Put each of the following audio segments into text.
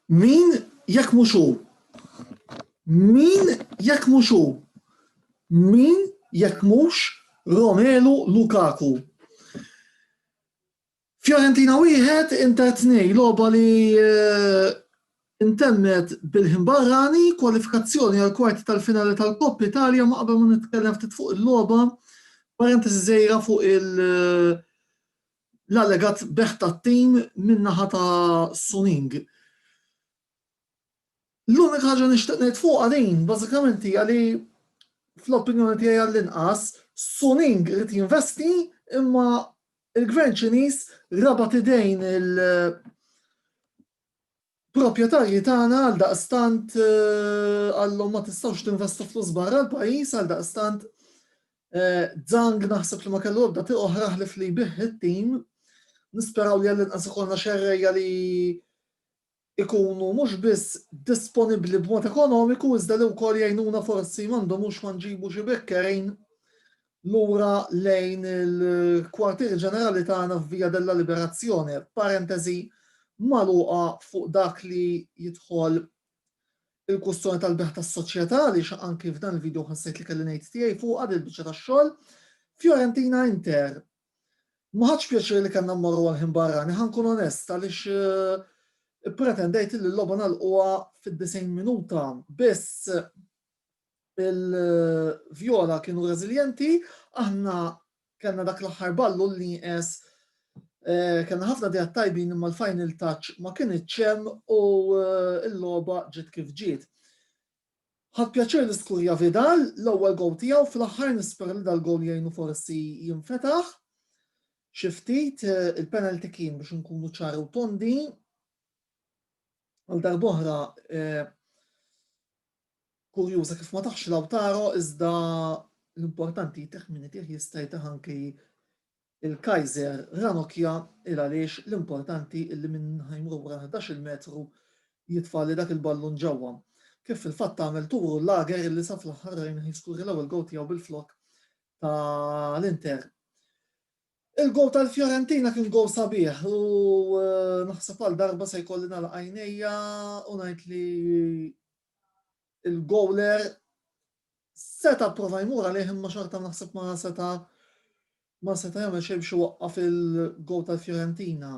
Min jekk mhux hu? Min jekk mhux hu? Min jekk mhux Romelu Lukaku? Fiorentina wieħed, Inter tnej, logħba li eh, intemmet bil-ħin barrani, kwalifikazzjoni għal kwarti tal-finali tal-Coppa Italia ma qabel ma nitkellem ftit fuq il-logħba, parentesi żgħira fuq il- l-allegat bejgħ tat-tim min-naħa ta' Suning. L-unika ħaġa nixtieq ngħid fuqha din bażikament hija li fl-opinjoni tiegħi għall-inqas Suning irid jinvesti imma il-gvern Ċiniż rabat idejn il- Proprjetarji tagħna għaldaqstant qallhom ma tistgħux tinvestu flus barra l-pajjiż għaldaqstant Zhang naħseb li ma kellu ebda triq oħra ħlief li jbigħ it-tim. Nisperaw li għall-inqas ikollna xerrejja li ikunu mhux biss disponibbli b'mod ekonomiku iżda li wkoll jgħinuna forsi ma ndomux ma nġibu xi bekkerin lura lejn il-kwartieri ġenerali tagħna f'Via della Liberazione, parentesi magħluqa fuq dak li jidħol il-kwistjoni tal-bejgħ tas-soċjetà għaliex anki f'dan il-video ħassejt li kelli ngħid tiegħi fuqha din il-biċċa tax-xogħol. Fiorentina Inter. Ma ħadx pjaċir li kellna mmorru għal ħin barrani, ħa nkun onest għaliex eh, pretendejt li l-logħba nagħlquha fid-90 minuta. Biss Il-Viola kienu reżiljenti, aħna kellna dak l-aħħar ballu li nieqes eh, kellna ħafna dejat tajbin imma l-final touch ma kinitx hemm u eh, l-logħba ġiet kif ġiet. Ħadd pjaċir li skurja Vidal l-ewwel gowl tiegħu fl-aħħar nispera li dal-gowl jgħinu forsi jinfetaħ. Xi ftit eh, il-penalty kien biex nkunu ċari u tondi. Għal darb'oħra Kurjuża kif ma taħx Lautaro iżda l-importanti jtih min itih jista' jtih anki il-Kaiser Ranocchia il għaliex l-importanti illi minn ħa jmur wara l-ħdax-il metru jitfa' li dak il-ballun ġewwa. Kif fil-fatt għamel Turu Lager illi sa fl-aħħar rajna jiskurja l-ewwel gowl tiegħu bil-flokk ta' l-Inter. Il-gowl tal-Fiorentina kien gowl sabiħ u eh, naħseb għal darba se jkolli nagħlaq għajnejja u ngħid li il-gowler seta' prova jmur għalih imma xorta naħseb ma seta' ma seta' jagħmel xejn biex iwaqqaf il-gowl tal-Fiorentina.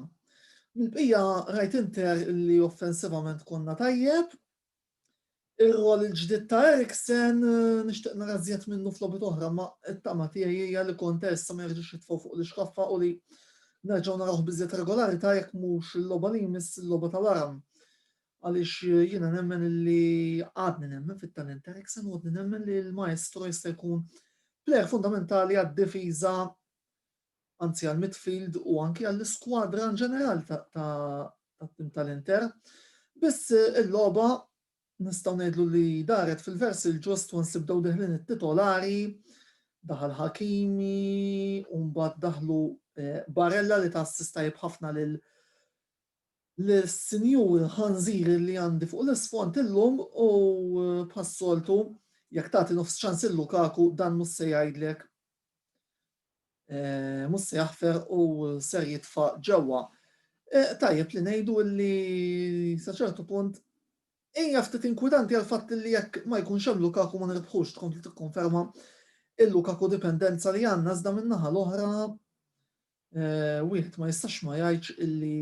Mill-bqija rajt Inter li offensivament konna tajjeb, Ir-rol il-ġdid ta' Eriksen nixtieq nara żjed minnu f'logħbiet oħra, ma t-tama tiegħi hija li Conte issa ma jerġax jitfgħu fuq l-ixkaffa u li nerġgħu narawh biżjed regolarità jekk mhux il-logħba li jmiss il-logħba ta' wara. Għaliex jiena nemmen li għadni nemmen fit-talent Eriksen u għadni nemmen li l-maestro jista' jkun plejer fundamentali għad-difiża anzi għall-midfield u anki għall-iskwadra in ġenerali tat-tim tal-Inter. Biss il-logħba nistgħu ngħidlu li daret fil-vers il-ġust once li bdew deħlin it-titolari, daħal Hakimi u mbagħad daħlu eh, Barella li ta' assist tajjeb ħafna lil l-sinjur ħanżir li għandi fuq l-isfond illum u eh, bħas-soltu jekk tagħti nofs ċans il Lukaku dan mhux se jgħidlek Eh, mhux se jaħfer u ser jitfa' ġewwa. Eh, tajjeb li ngħidu li sa ċertu punt hija ftit inkwitanti għal fatt li jekk ma jkunx hemm Lukaku ma nirbħux tkompli tikkonferma il-Lukaku dipendenza li għandna iżda min-naħa l-oħra eh, wieħed ma jistax ma jgħidx illi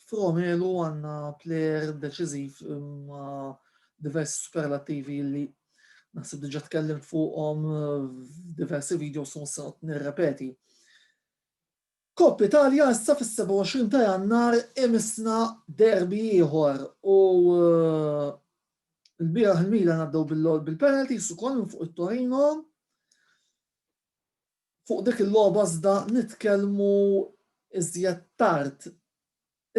f'Romelu għandna plejer deċiżiv ma' diversi superlattivi li Naħseb diġà tkellimt fuqhom f'diversi videos u se nirrepeti. Coppa Italia issa fis-27 ta' Jannar imissna derby ieħor u eh, l-bieraħ il-Milan għaddew bil-penalties ukoll minn fuq it-Torino. Fuq dik il-logħba iżda nitkellmu iżjed tard.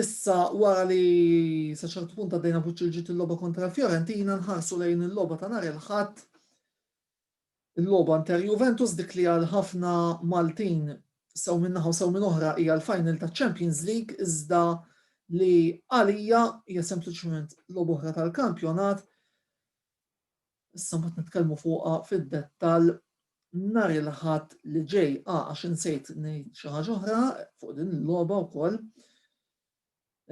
Issa wara li sa ċertu punt għaddejna b'wiċċ il-ġid il-logħba kontra l-Fiorentina nħarsu lejn il-logħba ta' nhar il-Ħadd il-logħba Inter Juventus dik li għal ħafna Maltin sew minn naħa u sew minn oħra hija l-final taċ-Champions League iżda li għalija hija sempliċement logħba oħra tal-kampjonat. Issa mbagħad nitkellmu fuqha fid-dettall nhar il-Ħadd li ġej. Ah, għax insejt ngħid xi ħaġa oħra fuq din il-logħba wkoll.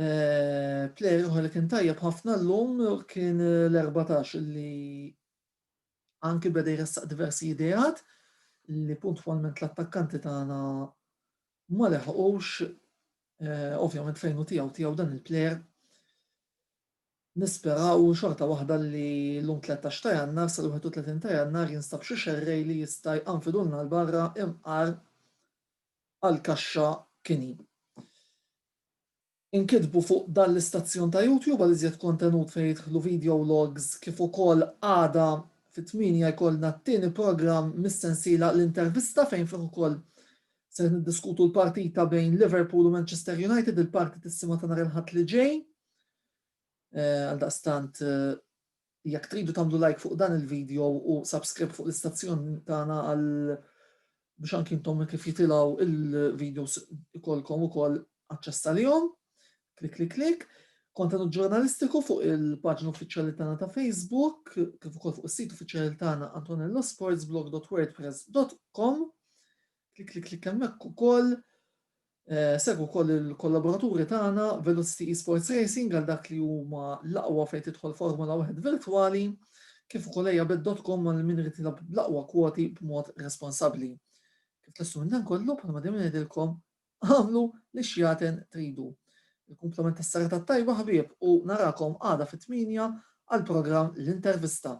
Eh, player ieħor li kien tajjeb ħafna llum kien l-14 li anki beda jressaq diversi ideat li puntwalment l-attakkanti tagħna ma leħqux eh, ovvjament fejn hu tiegħu tiegħu dan il-player. Nisperaw xorta waħda li llum 13 ta' Jannar sal-31 ta' Jannar jinstab xi xerrej li jista' jqanfidulna 'l barra imqar għall-kaxxa kini. Inkitbu fuq dan l-istazzjon ta' YouTube għal iżjed kontenut fejn jidħlu video logs kif ukoll għada fit-tmienja jkollna t-tieni programm mis-sensiela L-Intervista fejn fih ukoll ser niddiskutu l-partita bejn Liverpool u Manchester United, il-partitissima ta' nhar il-Ħadd li ġej. Għaldaqstant Jekk tridu tagħmlu like fuq dan il-video u subscribe fuq l-istazzjon tagħna għal biex anki intom kif jitilgħu il-videos ikollkom ukoll aċċess għalihom. Klik klik klik. Kontenut ġurnalistiku fuq il-paġna uffiċjali tagħna ta' Facebook, kif ukoll fuq is-sit uffiċjali tagħna antonellosportsblog.wordpress.com. Klik klik klik hemmhekk ukoll. Segwu wkoll il-kollaboraturi tagħna Velocity Esports Racing għal dak li huma l-aqwa fejn tidħol Formula 1 virtwali, kif ukoll ejjabet.com għal min irid jilgħab bl-aqwa kwoti b'mod responsabbli. Kif tlestu minn dan kollu, bħalma dejjem ngħidilkom, agħmlu li xjaten tridu. Il-kumplament tas-serata t-tajba ħbieb u narakom għada fit-tmienja għall-programm L-Intervista.